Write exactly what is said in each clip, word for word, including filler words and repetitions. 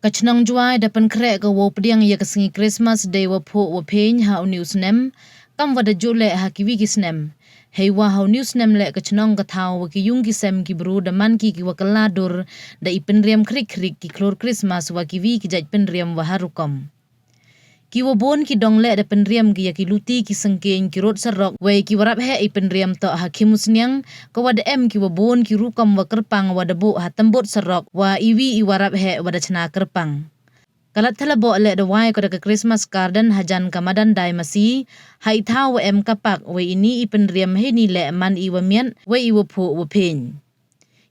Ka chnong Jwai da pynkhreh ka wow pdiang ya ka sngi Christmas dei wa phuh wa phein ha u ni u snem, kam wa da ju leh ha kiwi ki snem. Heiwa ha u ni u snem leh ka chnong ka thaw wa ki yung ki sem ki bru da man ki ki wa kylla dur, da i pynriam khrik khrik ki khlur Christmas wa kiwi ki jait pynriam wa ha rukom. Ki wa bun ki dong leh da pynriam ki ya ki luti ki sengkeng ki rud sarok, wei ki wa rap heh i pynriam toh ha khimusniang, ka wa da em ki wa bun ki rukom wa kyrpang wa da buh ha tymbut sarok, wa iwi i wa rap heh wa da chna kyrpang. Ka Ladthadlaboh leh da wai ko da ka Christmas garden hajan ka madan dai masi, ha i thaw wa em ka park, wei ini i pynriam heini leh man i wa miat, wei i wa phuh wa phein.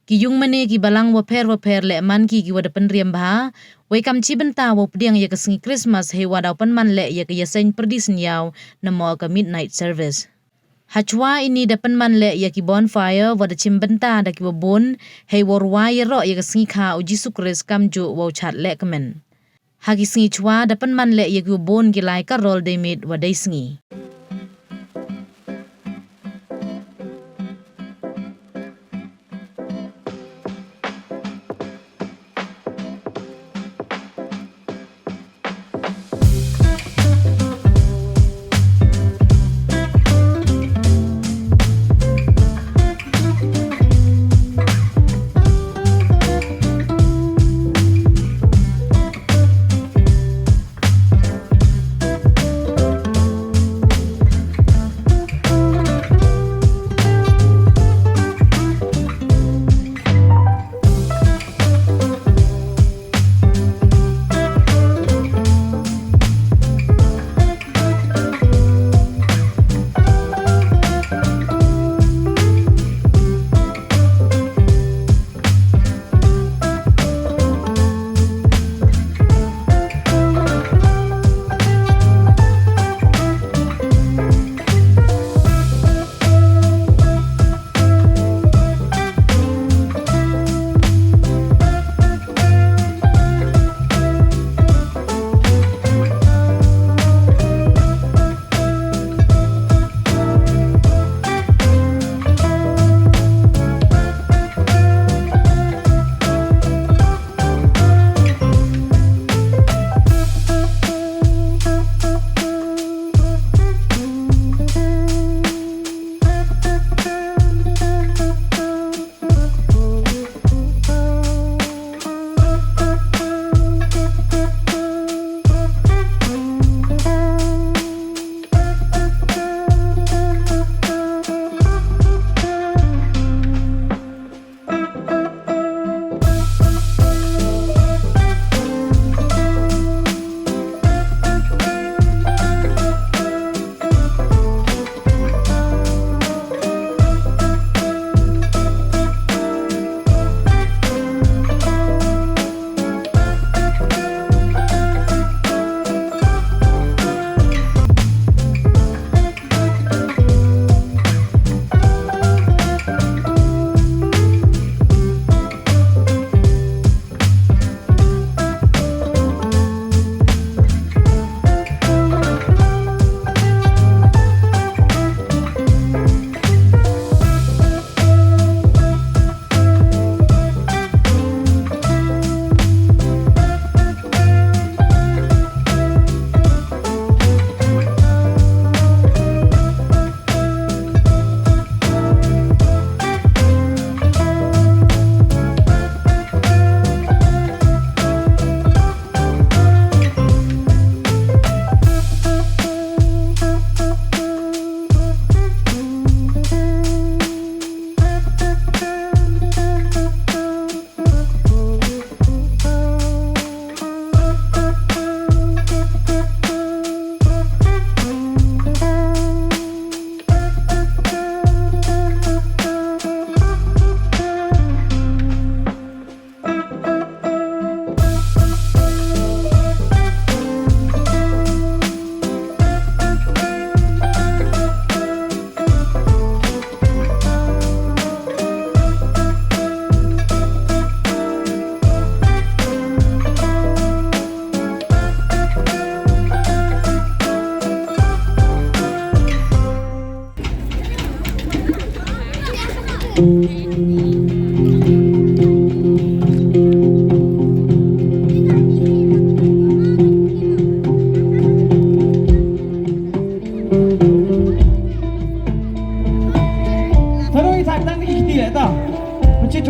Ki yung mane ki balang wa pher wa pher leh man ki ki wa da pynriam bha, wei kam chi bynta wow pdiang ya ka sngi Christmas heiwa daw pynman leh ya ka yasein pyrdi synñiaw, namo ka midnight service. Hachwa ini da pynman leh ya ki bonfire wa da chim bynta da ki wa bun, heiwa rwai yaroh ya ka sngi kha u Jisu Krist kamjuh wow chad leh kmen. Ha ki sngi chwa da pynman leh ya ki wa bun ki lai karol dei miet wa dei sngi.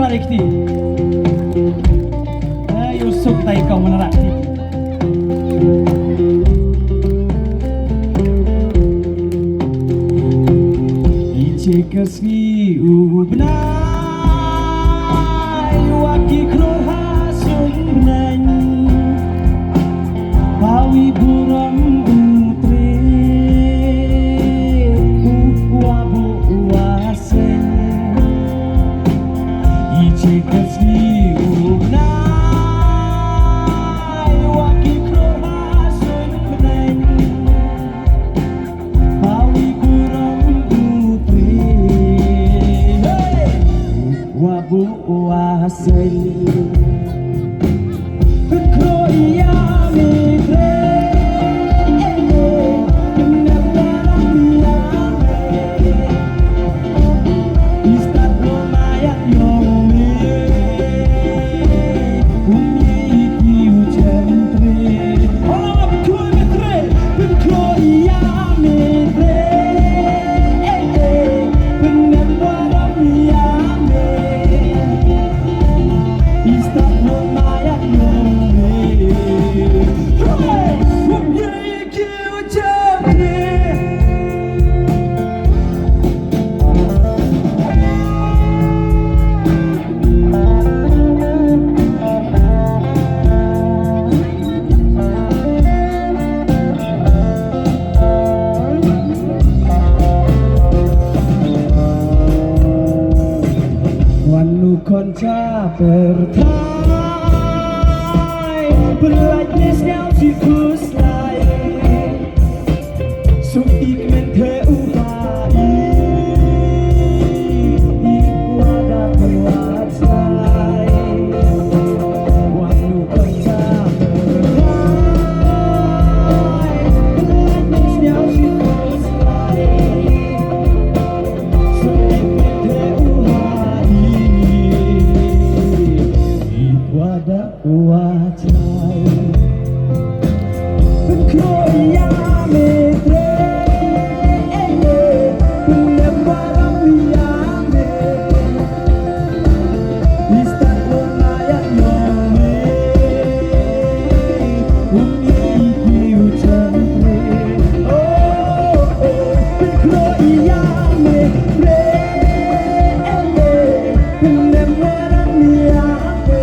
Rikti. Ayo suk tai kau mana rikti. I chika sngi u bnai wa ki khroo ha sung bnai. Pawi burom u tre u wa bu wa seng. I chika sngi u bnai wa ki khroo ha sung bnai. Pawi burom u tre. Hey! Wa bu wa seng. Khroo ya mi tre. Wan nu khon cha pyrthai, pynlait ne sñiaw chi khuslai. Suk i kmen the u ba i, i wa da wa chai. Wan nu khon cha pyrthai, pynlait ne sñiaw chi khuslai. Suk i kmen the u ba i, i wa da wa chai. Pynkhro ya me tre, eh, eh, pyndem warom ya me. I start wa maya yong me. Um ye i ki u chem tre. Oh, oh, pynkhro ya me tre, eh, eh, pyndem warom ya me.